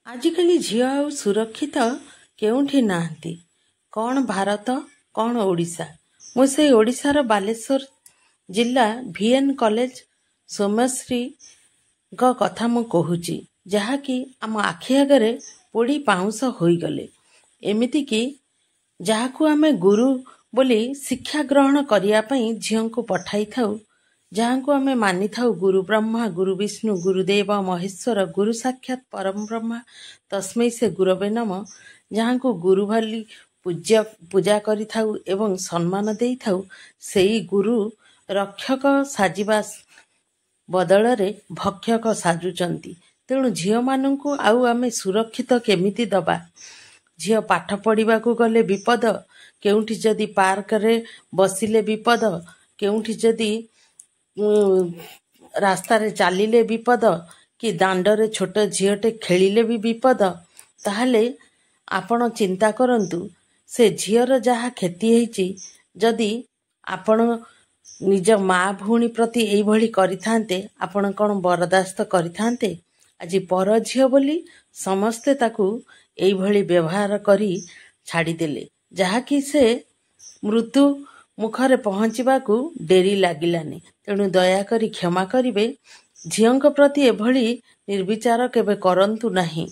ଆଜିକାଲି ଝିଅ ଆଉ ସୁରକ୍ଷିତ କେଉଁଠି ନାହାନ୍ତି। କ'ଣ ଭାରତ, କ'ଣ ଓଡ଼ିଶା। ମୁଁ ସେଇ ଓଡ଼ିଶାର ବାଲେଶ୍ୱର ଜିଲ୍ଲା ଭିଏନ୍ କଲେଜ ସୌମ୍ୟଶ୍ରୀଙ୍କ କଥା ମୁଁ କହୁଛି, ଯାହାକି ଆମ ଆଖି ଆଗରେ ପୋଡ଼ି ପାଉଁଶ ହୋଇଗଲେ। ଏମିତିକି ଯାହାକୁ ଆମେ ଗୁରୁ ବୋଲି ଶିକ୍ଷା ଗ୍ରହଣ କରିବା ପାଇଁ ଝିଅଙ୍କୁ ପଠାଇଥାଉ, ଯାହାଙ୍କୁ ଆମେ ମାନିଥାଉ ଗୁରୁ ବ୍ରହ୍ମା ଗୁରୁ ବିଷ୍ଣୁ ଗୁରୁଦେବ ମହେଶ୍ୱର ଗୁରୁ ସାକ୍ଷାତ ପରମ ବ୍ରହ୍ମା ତସ୍ମୈ ସେ ଗୁରବେ ନମ, ଯାହାଙ୍କୁ ଗୁରୁ ବୋଲି ପୂଜା କରିଥାଉ ଏବଂ ସମ୍ମାନ ଦେଇଥାଉ, ସେଇ ଗୁରୁ ରକ୍ଷକ ସାଜିବା ବଦଳରେ ଭକ୍ଷକ ସାଜୁଛନ୍ତି। ତେଣୁ ଝିଅମାନଙ୍କୁ ଆଉ ଆମେ ସୁରକ୍ଷିତ କେମିତି ଦେବା? ଝିଅ ପାଠ ପଢ଼ିବାକୁ ଗଲେ ବିପଦ, କେଉଁଠି ଯଦି ପାର୍କରେ ବସିଲେ ବିପଦ, କେଉଁଠି ଯଦି ରାସ୍ତାରେ ଚାଲିଲେ ବିପଦ, କି ଦାଣ୍ଡରେ ଛୋଟ ଝିଅଟେ ଖେଳିଲେ ବି ବିପଦ। ତାହେଲେ ଆପଣ ଚିନ୍ତା କରନ୍ତୁ, ସେ ଝିଅର ଯାହା କ୍ଷତି ହେଇଛି, ଯଦି ଆପଣ ନିଜ ମା ଭଉଣୀ ପ୍ରତି ଏଇଭଳି କରିଥାନ୍ତେ, ଆପଣ କ'ଣ ବରଦାସ୍ତ କରିଥାନ୍ତେ? ଆଜି ପର ଝିଅ ବୋଲି ସମସ୍ତେ ତାକୁ ଏଇଭଳି ବ୍ୟବହାର କରି ଛାଡ଼ିଦେଲେ, ଯାହାକି ସେ ମୃତ୍ୟୁ ମୁଖରେ ପହଞ୍ଚିବାକୁ ଡେରି ଲାଗିଲାନି। ତେଣୁ ଦୟାକରି କ୍ଷମା କରିବେ, ଝିଅଙ୍କ ପ୍ରତି ଏଭଳି ନିର୍ବିଚାର କେବେ କରନ୍ତୁ ନାହିଁ।